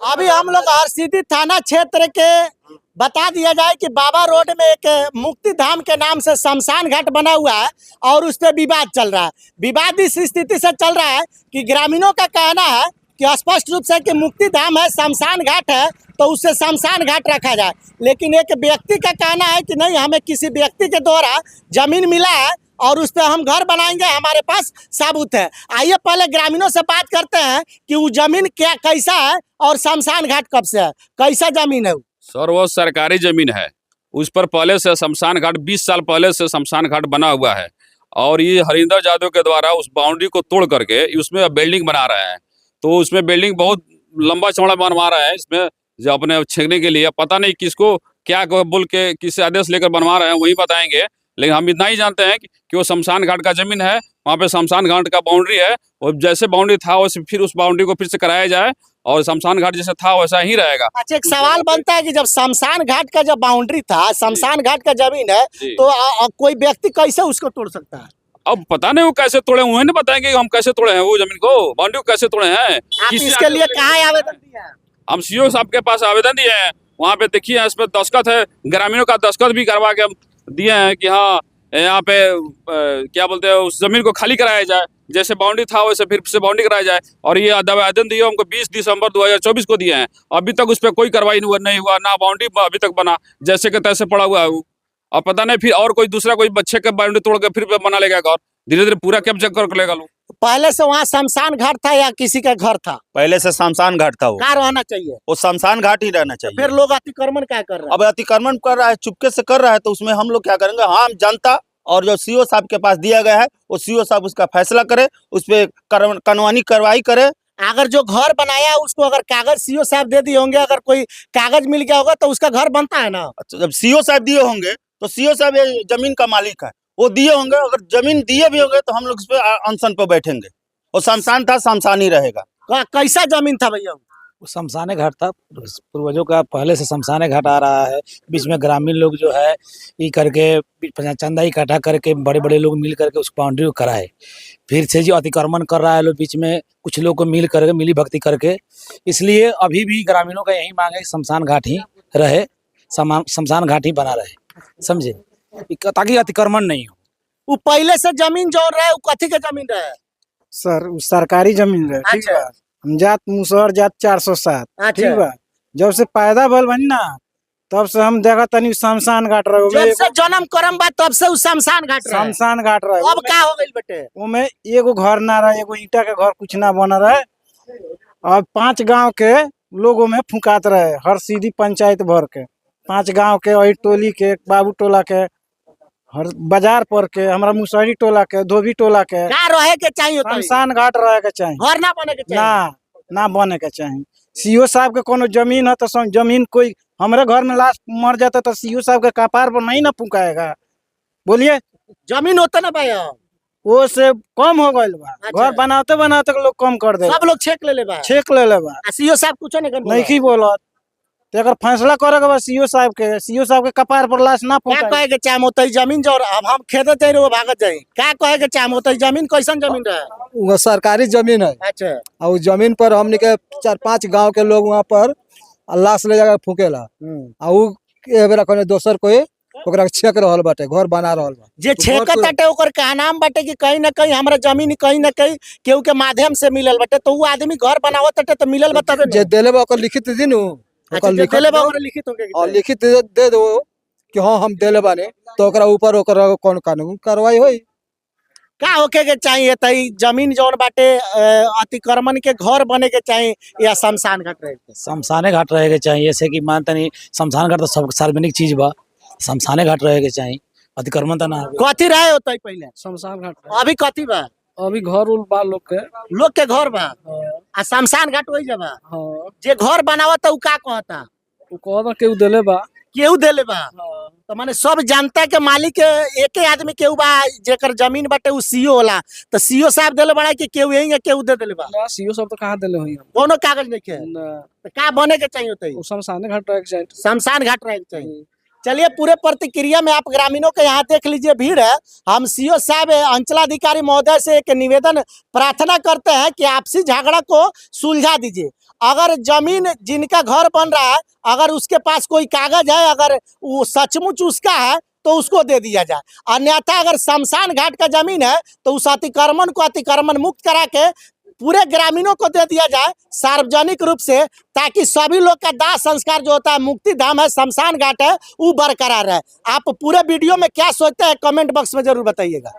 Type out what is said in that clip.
अभी हम लोग हरसिद्धि थाना क्षेत्र के बता दिया जाए कि बाबा रोड में एक मुक्ति धाम के नाम से शमशान घाट बना हुआ है और उस पर विवाद चल रहा है। विवाद इस स्थिति से चल रहा है कि ग्रामीणों का कहना है कि स्पष्ट रूप से कि मुक्ति धाम है, शमशान घाट है, तो उसे शमशान घाट रखा जाए। लेकिन एक व्यक्ति का कहना है कि नहीं, हमें किसी व्यक्ति के द्वारा जमीन मिला है और उस पर हम घर बनाएंगे, हमारे पास साबुत है। आइए पहले ग्रामीणों से बात करते हैं कि वो जमीन क्या कैसा है और शमशान घाट कब से है, कैसा जमीन है वो? सर, वो सरकारी जमीन है, उस पर पहले से शमशान घाट 20 साल पहले से शमशान घाट बना हुआ है और ये हरिंदर यादव के द्वारा उस बाउंड्री को तोड़ करके उसमें अब बिल्डिंग बना रहे हैं। तो उसमें बिल्डिंग बहुत लंबा चौड़ा बनवा रहा है, इसमें जो अपने छेकने के लिए पता नहीं किसको क्या बोल के किससे आदेश लेकर बनवा रहे हैं वही बताएंगे। लेकिन हम इतना ही जानते हैं कि वो शमशान घाट का जमीन है, वहाँ पे शमशान घाट का बाउंड्री है और जैसे बाउंड्री था वैसे फिर उस बाउंड्री को फिर से कराया जाए और शमशान घाट जैसे था वैसा ही रहेगा। अच्छा, एक सवाल बनता है कि जब शमशान घाट का जब बाउंड्री था, शमशान घाट का जमीन है, जी। तो कोई व्यक्ति कैसे उसको तोड़ सकता है? अब पता नहीं वो कैसे तोड़े हुए हैं, ना बताएंगे कि हम कैसे तोड़े हैं वो जमीन को, बाउंड्री को कैसे तोड़े हैं। आप किससे इसके लिए आदेश कहाँ आवेदन दिया है? हम सीओ साहब के पास आवेदन दिए हैं, वहाँ पे देखिए इस पे दस्खत है, ग्रामीणों का दस्खत भी करवा के हम दिए हैं कि हाँ यहाँ पे क्या बोलते हैं उस जमीन को खाली कराया जाए, जैसे बाउंड्री था वैसे फिर से बाउंड्री कराया जाए। और ये आवेदन दिए हमको 20 दिसंबर 2024 को दिए हैं, अभी तक उस पर कोई कार्रवाई नहीं हुआ, ना बाउंड्री अभी तक बना, जैसे के तैसे पड़ा हुआ है वो। और पता नहीं फिर और कोई दूसरा कोई बच्चे के बाउंड्री तोड़ के फिर बना लेगा और धीरे धीरे पूरा कब्जा कर लेगा लोग। पहले से वहाँ शमशान घाट था या किसी का घर था? पहले से शमशान घाट था वो। कहाँ रहना चाहिए? वो शमशान घाट ही रहना चाहिए। फिर लोग अतिक्रमण क्या कर रहे हैं? अब अतिक्रमण कर रहा है, चुपके से कर रहा है, तो उसमें हम लोग क्या करेंगे? हम जनता और जो सीओ साहब के पास दिया गया है वो सीओ साहब उसका फैसला करे, उस पर कानूनी कार्रवाई करे। अगर जो घर बनाया है उसको अगर कागज सीओ साहब दे दिए होंगे, अगर कोई कागज मिल गया होगा तो उसका घर बनता है ना? अच्छा, जब सीओ साहब दिए होंगे तो सीओ साहब ये जमीन का मालिक है, वो दिए होंगे। अगर जमीन दिए भी होंगे तो हम लोग उस पर अनशन पर बैठेंगे। और शमशान था, शमशान ही रहेगा। कैसा जमीन था भैया? वो शमशाने घाट था, पूर्वजों का पहले से शमशाने घाट आ रहा है। बीच में ग्रामीण लोग जो है ये करके चंदा इकट्ठा करके बड़े बड़े लोग मिल करके उस बाउंड्री को कराए। फिर से जो अतिक्रमण कर रहा है लोग बीच में कुछ लोग को मिल करके मिली भक्ति करके, इसलिए अभी भी ग्रामीणों का यही मांग है कि शमशान घाट ही रहे, शमशान घाट ही बना रहे, समझे, ताकि अतिक्रमण नहीं हो। वो पहले से जमीन जो रहे वो कथी के जमीन रहे? सर, उ सरकारी जमीन रहे, ठीक अच्छा। बा। हम जात मुसहर जात 407, अच्छा। ठीक बा। जब से पैदा भल बनी ना तब से हम देखा तनी शमशान घाट रहे। जब से जन्म करम बा तब से उ शमशान घाट रहे। शमशान घाट रहे। अब का हो गइल बेटे? ओमे एगो घर ना रहे, एगो ईटा के घर कुछ ना बना रहे। और 5 गांव के लोग ओमे फुकात रहे, हर सीधी पंचायत भर के 5 गांव के, वही टोली के, बाबू टोला के, हर बाजार पर के, हमारा मुसहरी टोला के, धोबी टोला के। का रहे के चाहिए होता? शमशान घाट रहे के चाहिए, घर ना बने के चाहिए। ना ना बने के चाही। सीओ साहब के कोनो जमीन है तो जमीन कोई हमारे घर में लाश मर जाता तो सीओ साहब के कपार पर नहीं ना फुकाएगा? बोलिए। जमीन होता ना भाई, अब। वो से कम हो गइल बा। अच्छा। घर बनाते बनाते के लोग कम कर दे, सब लोग छेक ले ले बा। छेक ले ले बा। आ सीओ साहब कुछो नहीं कर नहीं की बोलत तो एकर फैसला करे के बा सीओ साहब के, सीओ साहब के कपार पर लाश ना का फुकाए। कहे के चाहे होता जमीन जो अब हम खेदे जाई रे भागत जाई, का कहे के चाहे होता जमीन कैसन जमीन रहे? वो सरकारी जमीन है। अच्छा। और उस जमीन पर हमनी के 4-5 गांव के लोग वहाँ पर लाश ले जाकर फूकेला आ उ ए बेरा कने दोसर कोई ओकरा छेक रहल बाटे, घर बना रहल बा। जे तो छेकत घर बाटे ओकर का नाम बाटे कि कहीं ना कहीं हमरा जमीन कहीं ना कहीं केहू के माध्यम से मिलल बाटे, तो उ आदमी घर बनावत बाटे तो मिलल बा तबे जे देले बा ओकर लिखित दी नु, अच्छा, ओकर जे लिखित देले बा दो, ओकरा लिखित होके के और चाही। लिखित दे दो कि हाँ हम देले बाने, तो ओकरा ऊपर ओकर कौन कानून कार्रवाई होई। का होके के चाहिए तई जमीन जौन बाटे अतिक्रमण के घर बने के चाहिए या शमशान घाट रहे के? शमशाने घाट रहे के चाहिए। जैसे कि मान तनी शमशान घाट तो सब सार्वजनिक चीज बा, शमशाने घाट रहे के चाहिए, अतिक्रमण तो ना होवे। कथी रहे होतई पहले? शमशान घाट रहे। अभी कथी बा? अभी घर उल बा लोग के। लोग के घर बा आ शमशान घाट वही जबा। हाँ। जे घर बनावत उ का कहता? उ कहता केहू देले बा। केहू देले बा। हाँ। तो माने सब जनता के मालिक एके आदमी केहू बा जेकर जमीन बाटे उ सीओ होला, तो सीओ साहब देले बड़ा कि केहू यही है केहू दे देले बा? ना, सीओ सब तो कहाँ देले होई हम। कोनो कागज नहीं है। ना। तो का बने के चाहिए होतई? उ शमशाने घाट रहे के चाहिए। शमशान घाट रहे के चाहिए। चलिए, पूरे प्रतिक्रिया में आप ग्रामीणों के यहाँ देख लीजिए, भीड़ है। हम सीओ साहब, अंचलाधिकारी महोदय से एक निवेदन प्रार्थना करते हैं कि आपसी झगड़ा को सुलझा दीजिए। अगर जमीन जिनका घर बन रहा है, अगर उसके पास कोई कागज है, अगर वो सचमुच उसका है तो उसको दे दिया जाए। अन्यथा अगर शमशान घाट का जमीन है तो उस अतिक्रमण को अतिक्रमण मुक्त करा के पूरे ग्रामीणों को दे दिया जाए सार्वजनिक रूप से, ताकि सभी लोग का दाह संस्कार जो होता है, मुक्ति धाम है, शमशान घाट है, वो बरकरार है। आप पूरे वीडियो में क्या सोचते हैं, कमेंट बॉक्स में जरूर बताइएगा।